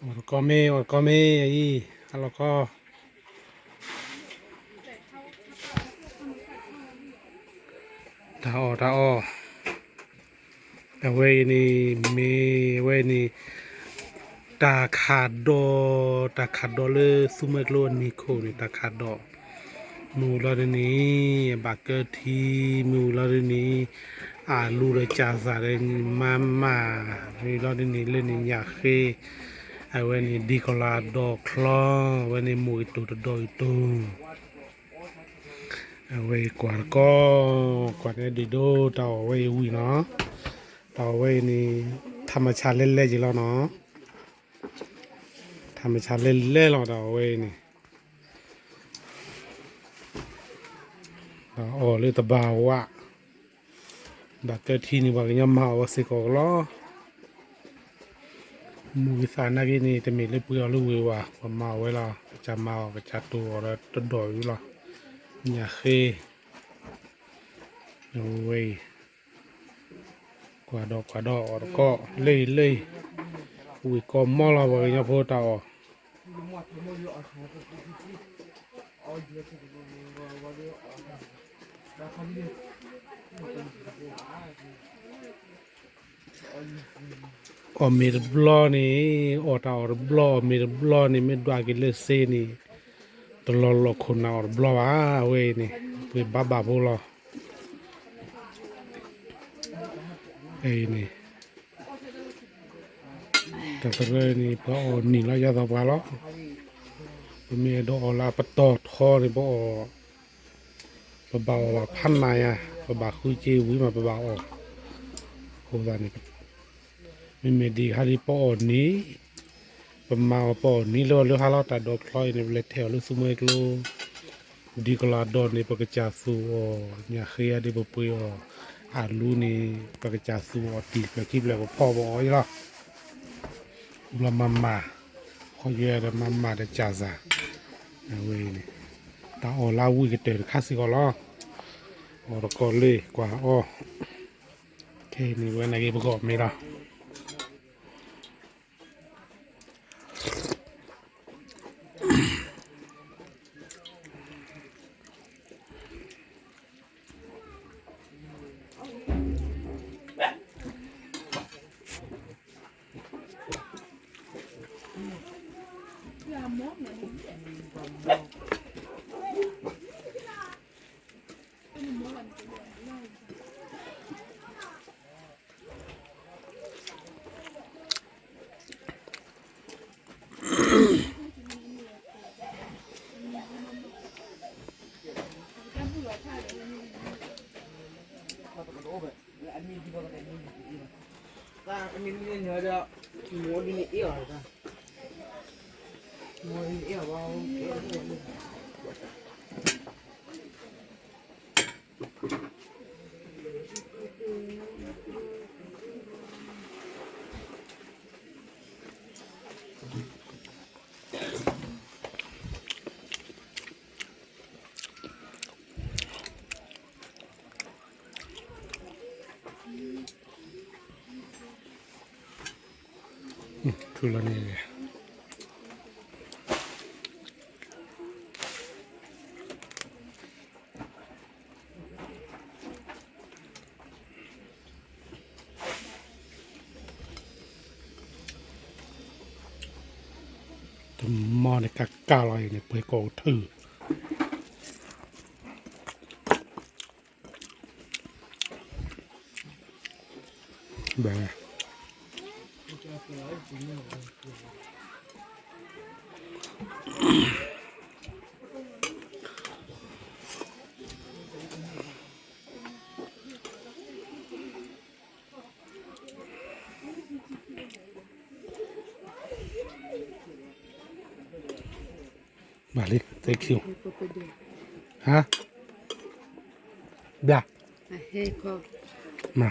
အီၣ်တကီၢ်မ့ၢ် အီၣ်တကီၢ်မ့ၢ်အံၤ ဟါလီၤခီ တၢ်အီၣ်တၢ်အီၣ် အဝဲအံၤန့ၣ် မ့ၢ်ဝဲန့ၣ် တၢ်ခးဒီး တၢ်ခးဒီးလၢသူမွဲကျိအနံၤခိၣ်န့ၣ် တၢ်ခးဒီး မ့ၢ်ဝံၤလီၤဒ်န့ၣ် အဘၣ်ကၢထံ မ့ၢ်ဝံၤလီၤဒ်န့ၣ် အလူဒီးကၢ်သးဒီးမၤမၤ မ့ၢ်လီၤဒ်န့ၣ် လၢန့ၣ်ညၣ်ဃ့ အဝဲန့ၣ် ဒ်ကီၤလၤဒီးချီ အဝဲန့ၣ် မိၢ်ဂ့ၤတိၢ်တဒီးဂ့ၤတိၢ် အဝဲအံၤကွၢ်တကီၢ် ကွၢ်န့ၣ်ဒုးဒိတၢ်အီၣ်ဝဲအံၤဝံၤနီၤ တၢ်အီၣ်ဝဲအံၤန့ၣ် ထးမဆါလဲလဲက့ၤလီၤနီၤ ထးမဆါလဲလဲလီၤ တၢ်အီၣ်ဝဲအံၤန့ၣ် တၢ်အီၣ်လၢတဘၣ်ဝး ဘၣ်ကၢထံန့ၣ် ပှၤကညီမၤအီၣ်ဝဲစ့ၢ်ကီးလီၤ မူဂံသးနာ်က့န့ၣ် တမ့ၢ်လၢပှ့ၤအီၤလၢဝ့ၤဝၤ ပှၤမၤအီၣ်ဝဲလီၤ ကစၢ်မၤအီၣ် ကစၢ်တိၢ်အီၣ်ဒီးတဒီးဝံၤလီၤ ညၣ်ဃ့ အဝဲအံၤ ကွၢ်ဒီးကွၢ်ဒီးအီၣ်တကီၢ် လၢအံၤလၢအံၤ ဝ့ၢ်ကီၢ်မီလီၤ ပှၤကညီဖိတၢ်အီၣ် အီၣ်မ့ၤတဘျီန့ၣ် အီၣ်တၢ်အီၣ်တဘျီန့ၣ် အီၣ်မ့ၤတဘျီန့ၣ် မ့ၢ်ဒွးက့ၤလၢစ့န့ၣ် တလီၤလီၢ်ခိၣ်နၢ်အီၣ်တဘျီဘၣ် အဝဲအံၤန့ၣ် ပှ့ၤဘၣ်ဘၣ်ဖိလီၤ အံၤန့ၣ် တၢ်သရၢန့ၣ် ပှၤအီၣ်နံၣ်လီၤယါသီးပှၤလီၤ ပမ့ၢ်အဲၣ်ဒိးအီၣ်လၢပတီၢ်ထီန့ၣ် ပအီၣ် ပဘၣ်အီၣ်ဘၣ်ဖးနးယါ ပဘၣ်ဃုက့ၤဝံၤမး ပဘၣ်အီၣ် အဃိသတးန့ၣ် မ့မ့ၢ်ဒ်ခါဒ်ပအီၣ်နံၣ် ပမၤအီၣ်ပအီၣ်နံၣ်လၢအီၤလၢဟါလီၤ တၢ်ဒီချီအံၤန့ၣ် ပလဲၤထဲးအီၤလၢသူမွဲကျိ ဒ်ကီၤလၤဒီးန့ၣ် ပကစၢ်သူၣ်အီၣ် ညၣ်ဃ့အါဒ်ပပှ့ၤအီၣ် အလူန့ၣ် ပကစၢ်သူၣ်အီၣ်တံၢ်ဖျၢၣ်ခံဖျၢၣ်ပဖီၣ်ပအီၣ်အံၤလီၤ ဘျီမၤမၤ ခီယွဲဒီးမၤမၤဒီးကၢ်စၢ် အဝဲအံၤန့ၣ် တၢ်အီၣ်လၢဝံၣ်ကတၢၢ်တခါစ့ၢ်ကီးလီၤ အီၣ်တကီၢ်လၢကွၢ်အီၣ် ခဲအံၤန့ၣ် ဝဲနာ်က့ပကအီၣ်မ့ၤလီၤ ထူလီၤန့ၣ် တမီၢ်န့ၣ် ကးကးလီၤအံၤန့ၣ် ပှဲၤကိးကထု ဘၣ် ဘၣ်လံ thank you ဟါ ဘျါ မၤ